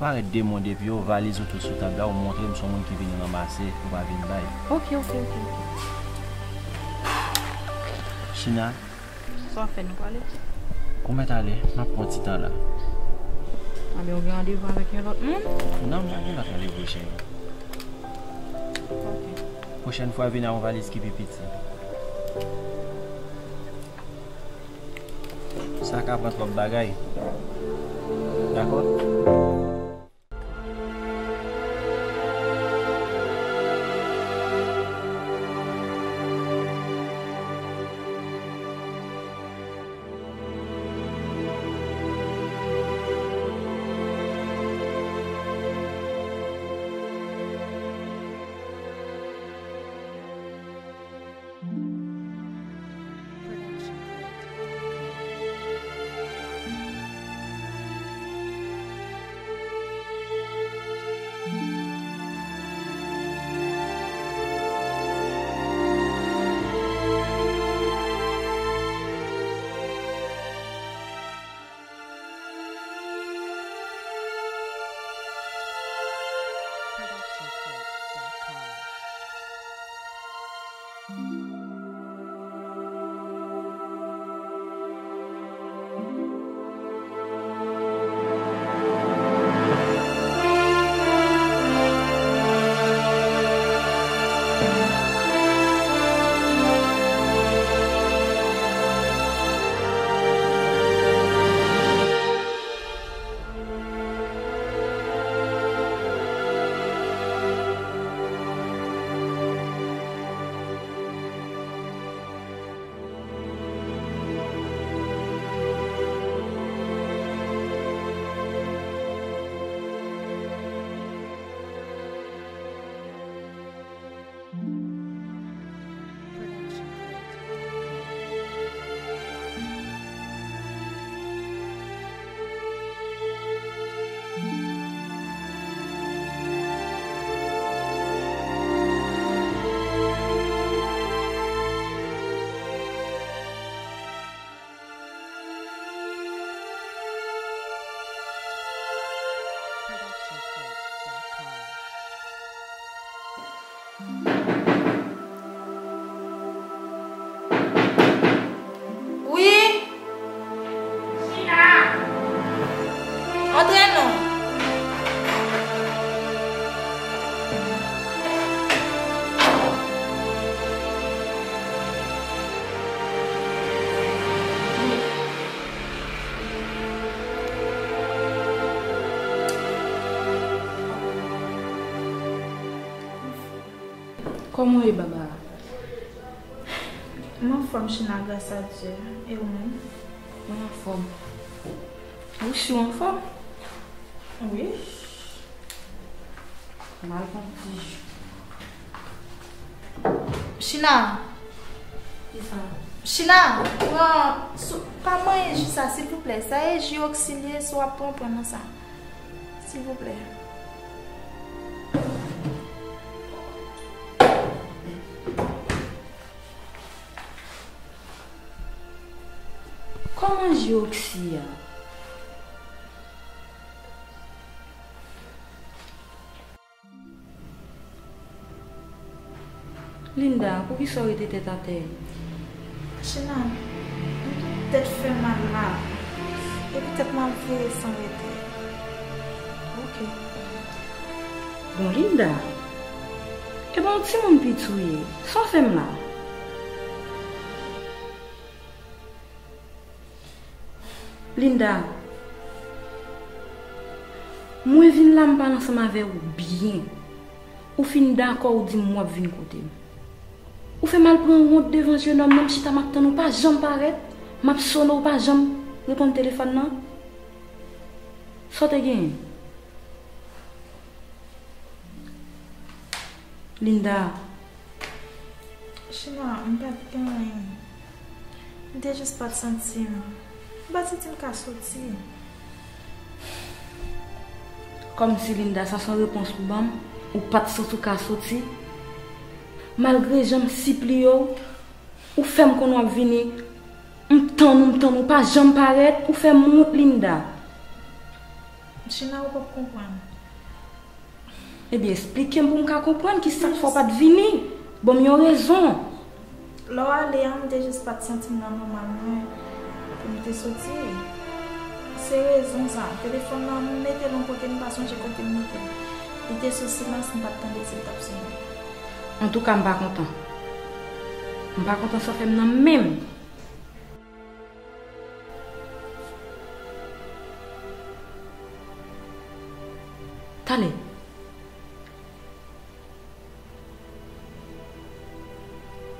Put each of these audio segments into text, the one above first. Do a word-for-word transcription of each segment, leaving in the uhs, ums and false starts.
Parèt de mond epi yon valiz ou tou sou tab la, ou montre m se yon moun ki vin ranmase, ou pa vin bay. Ok, ok, ok, ok. China. Sa w ap fè, nou prale? Ou mèt ale, m ap pran ti tan la. Anben, ou gen randevou avèk yon lòt moun? Non, m pa gen lòt randevou, cheri. Ok. Pwochèn fwa, vin ak yon valiz ki pi piti. Sa ka pran twòp bagay. Dakò? Wi. Antre non. Kòman w ye, Baba? M anfòm, China, gras a Dye. E ou menm? Mwen anfòm. Ou si w anfòm? Wi. M al pran ti ji. China! Kisa? China, pran, sou, pa manyen ji sa, silvouplè. Sa e ji oksi l ye, si w ap pran, pran nan sa. Silvouplè. Kòman ji oksi a? Linda, poukisa w rete tèt atè? China, m tout tèt fè mal la. Epi tèt mwen ap vire san rete. Ok. Bon, Linda, e bon timoun piti w ye. Sa w fè m la? Linda, mwen vin la, m pale ansanm avè w byen. Ou fin dakò, ou di m w ap vin kote m. Ou fè m al pran wont devan je nonm nan, m chita m ap tann ou pa janm parèt, m ap sonnen ou pa janm reponn telefòn nan. Sa w te genyen? Linda. China, m pa t gen anyen. M te jis pa t santi m. M pa t santi m ka soti. Kòmsi, Linda, sa se yon repons pou ban m? Ou pa t santi w ka soti? Malgre jan m sipliye w, ou fè m konn w ap vini. M tann ou, m tann ou, pa janm parèt, ou fè m wont, Linda. M China, ou p ap konprann. Ebyen, esplike m pou m ka konprann ki sa k fè w pa t vini. Ban m yon rezon. Lè w ale a, m te jis pa t santi m nan nòmal mwen pou m te soti. Se rezon sa. Telefòn nan, m mete l yon kote, m pa sonje kote m mete l. Li te sou silans, m pa t tande si l t ap sonnen. Antouka, m pa kontan. M pa kontan sa w fè m nan menm. Tande.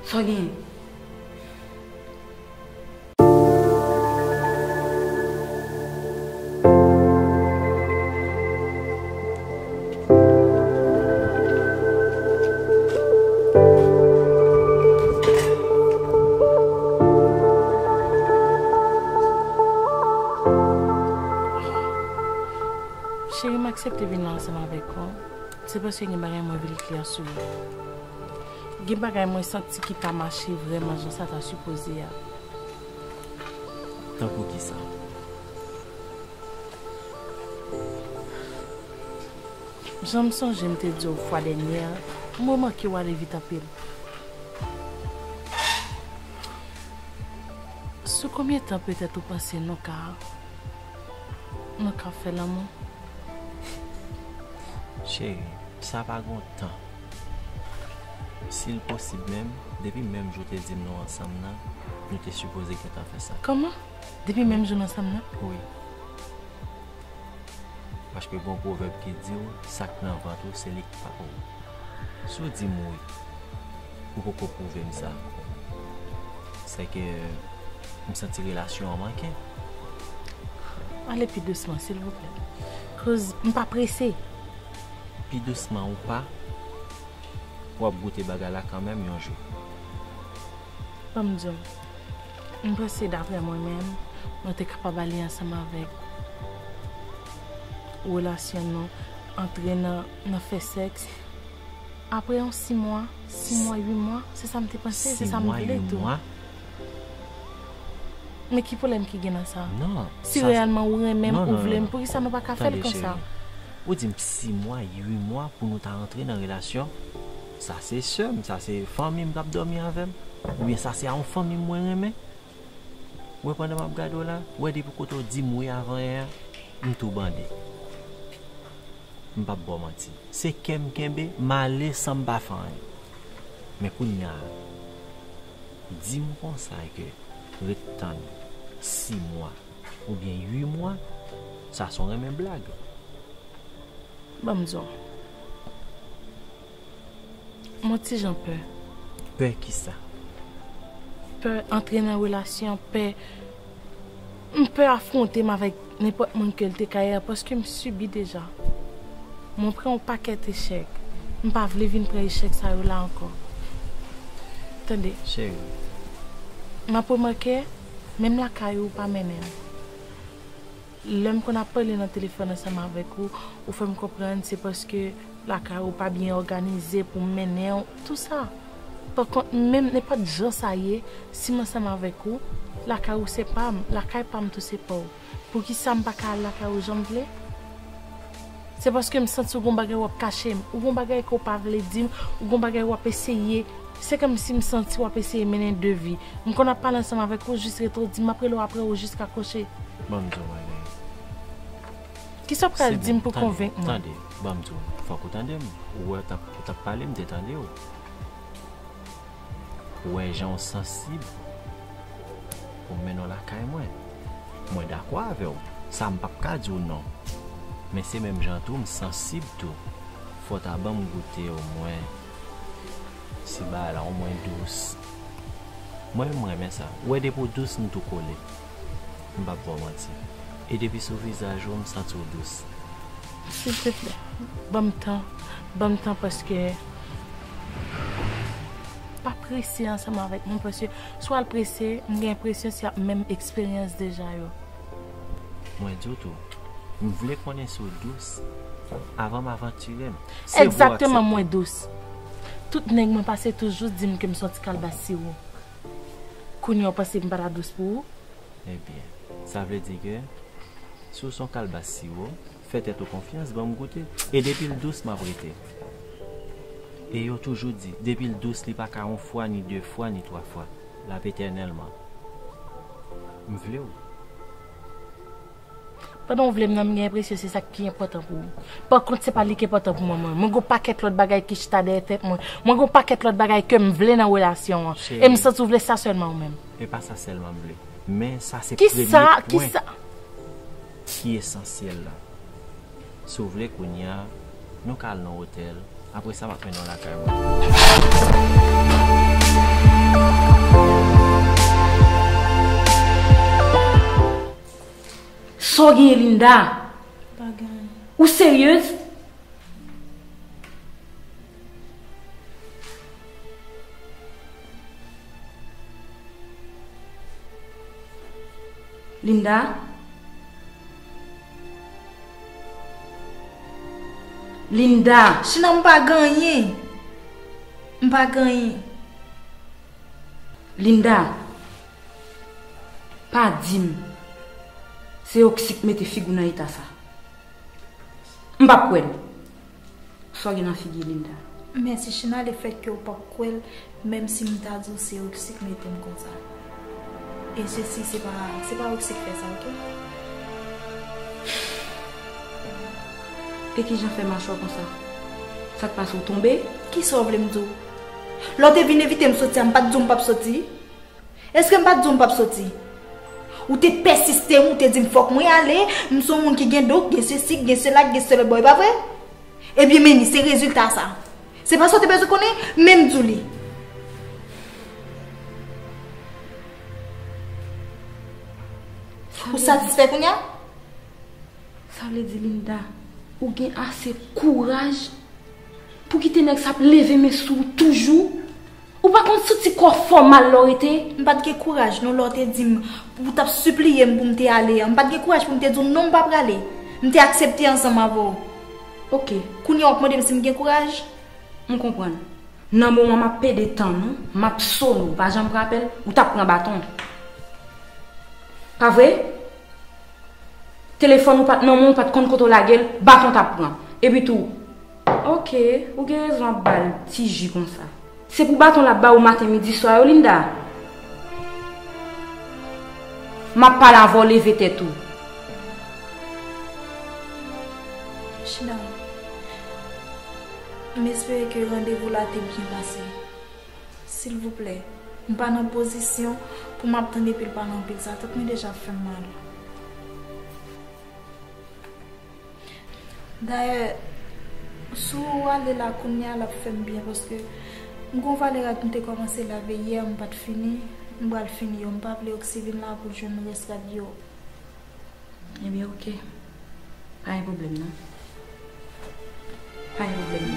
Sa w genyen? Cheri, m aksepte vin la ansanm avèk ou. Se paske gen bagay mwen vle klè sou yo. Gen bagay mwen santi ki pa mache vrèman jan sa ta sipoze a. Tankou kisa? Jan m sonje m te di w fwa dènyè a, m remake w ale vit anpil. Sou konbyen tan petèt ou panse nou ka, nou ka fè lanmou? Cheri, sa pa gon tan. Si l posib menm, depi menm jou w te di m nou ansanm nan, nou te sipoze gentan fè sa. Kòman? Depi menm jou nou ansanm nan? Wi. Paske gon pwovèb ki di w, sa k nan vant ou, se li k papa w. Si w di m wi, ou poko pwouve m sa. Sèke m santi relasyon an manke. Ale pi dousman, silvouplè. Koz m pa prese. Pi dousman ou pa, w ap goute bagay la kanmenm yon jou. Ban m di w, m panse daprè mwen menm, nou te kapab ale ansanm avèk relasyon nou, antre nan, nan fè sèks. Apre yon sis mwa, sis mwa, uit mwa, se sa m te panse, se sa m vle tou. Sis mwa, uit mwa? Men ki pwoblèm ki gen nan sa? Non, si reyèlman ou renmen m, ou vle m, poukisa nou pa ka fè l konsa? Ou di m sis mwa, uit mwa pou nou ta rantre nan relasyon? Sa se sè m, sa se fanmi m k ap dòmi avè m? Oubyen sa se a yon fanmi m mwen renmen? Ou wè pandan m ap gade w la, ou wè depi kote w di m wi avan yè a, m tou bande. M p ap ba w manti. Se kè m kenbe, m ale san m pa fè anyen. Men kounye a, di m konsa ke ret tann sis mwa oubyen uit mwa, sa se w renmen blag. Ban m di w. M on ti jan pè. Pè kisa? Pè antre nan relasyon, pè, m pè afwonte m avèk nenpòt moun ke l te ka ye a, paske m sibi deja. Mwen pran yon pakèt echèk. M pa vle vin pran echèk sa yo la ankò. Tande. Cheri. M ap remake, menm lakay ou pa mennen m. Lè m konn ap pale nan telefòn ansanm avèk ou, ou fè m konprann se paske lakay ou pa byen òganize pou mennen w, tou sa. Pakont, menm nenpòt jan sa ye, si m ansanm avèk ou, lakay ou se pa m, lakay pa m tou se pa w. Poukisa m pa ka al lakay ou jan m vle? Se paske m santi w gon bagay w ap kache m, ou gon bagay ke w pa vle di m, ou gon bagay w ap eseye. Se kòmsi m santi w ap eseye mennen de vi. M konn ap pale ansanm avèk ou, jis rete w di m, m ap rele w apre ou jis rakwoche. Ban m di w yon bagay. Kisa w pral di m pou konvenk mwen? Tande, ban m di w, fòk ou tande m. Ou wè, w t ap, ou t ap pale, m te tande w. Ou wè jan w sansib pou m mennen w lakay mwen. Mwen dakò avè w. Sa m p ap ka di w non. Men se menm jan tou, m sansib tou. Fò w ta ban m goute omwen ti bagay la, omwen dous. Mwen menm, m renmen sa. Ou wè, depi w dous, m tou kole. M p ap ba w manti. E depi sou vizaj ou, m santi w dous. Silteplè, ban m tan. Ban m tan paske pa prese ansanm avèk mwen, paske si w al prese, m gen enpresyon se ap menm eksperyans deja yo. Mwen di w tou, m vle konnen si w dous avan m avantire m. Se vre w aksepte. Egzakteman, mwen dous. Tout nèg mwen pase toujou di m ke m se yon ti kalbas siwo. Kounye a w panse m pa ta dous pou ou? Ebyen, sa vle di ke si w se yon kalbas siwo, Fè tèt ou konfyans, ban m goute. E depi l dous, m ap rete. E yo toujou di, depi l dous, li pa ka yon fwa, ni de fwa, ni twa fwa. L ap etènèlman. M vle w. Pandan w vle m nan, m gen enpresyon se sa k pi enpòtan pou ou. Pa kont, se pa li ki enpòtan pou mwen, mwen. Mwen gen yon pakèt lòt bagay ki chita dèyè tèt mwen. Mwen gen yon pakèt lòt bagay ke m vle nan relasyon an. E m santi w vle sa sèlman ou menm. E pa sa sèlman m vle. Men sa se premye pwen ki esansyèl la. Si w vle kounye a, nou ka al nan otèl. Apre sa, m ap mennen w lakay mwen. Sa w genyen, Linda? Pa gen anyen. Ou seryez? Linda? Linda? China, m pa gen anyen. M pa gen anyen. Linda, pa di m se Oxy k mete figi w nan eta sa. M p ap kwè l. Sa w gen nan figi Linda? Mèsi China, lefètke w p ap kwè l, menm si m ta di w se Oxy k mete m konsa. E sesi, se pa, se pa Oxy k fè sa, oke? E kijan fè mache w konsa? Sa k pase, w tonbe? Kisa w vle m di w? Lè w te vin envite m soti a, m pa t di w m p ap soti? Èske m pa t di w m p ap soti? Ou te pèsiste, ou te di m fòk mwen ale, m se yon moun ki gen do, k gen sesi, k gen sela, k gen sela, bò, e pa vre? Ebyen, men li, se rezilta sa. Se pa sa w te bezwen konnen, men m di w li. Ou satisfè kounye a? Sa vle di, Linda, ou gen ase kouraj pou kite nèg sa ap leve men sou ou toujou? Ou pa konn santi kò w fè w mal lè w rete? M pa t gen kouraj non lè w te di m, ou t ap sipliye m pou m te ale an. M pa t gen kouraj pou m te di w non, m pa prale. M te aksepte ansanm avè w. Oke. Kounye a w ap mande m si m gen kouraj? M konprann. Nan moman m ap pede tann ou, m ap sone w, ou pa janm pran apèl, ou t ap pran baton. Pa vre? Telefòn ou pa t nan men w, ou pa t konn kote w lage l, baton w t ap pran. Epi tou, oke, ou gen rezon ap ba l ti ji konsa. Se pou baton l ap ba ou maten, midi, swa yo, Linda? M ap pale avè w, leve tèt ou. China, m espere ke randevou la te byen pase. Silvouplè, m pa nan pozisyon pou m ap tann epi l pale anpil, sa tèt mwen deja ap fè m mal. Dayè, si w ale la kounye a, l ap fè m byen, paske m gen yon valè rad m te kòmanse lave yè, m pa t fini, m pral fini yo. M pa vle Oxy vin la pou l jwenn rès rad yo. Ebyen, oke. Pa gen pwoblèm, non. Pa gen pwoblèm.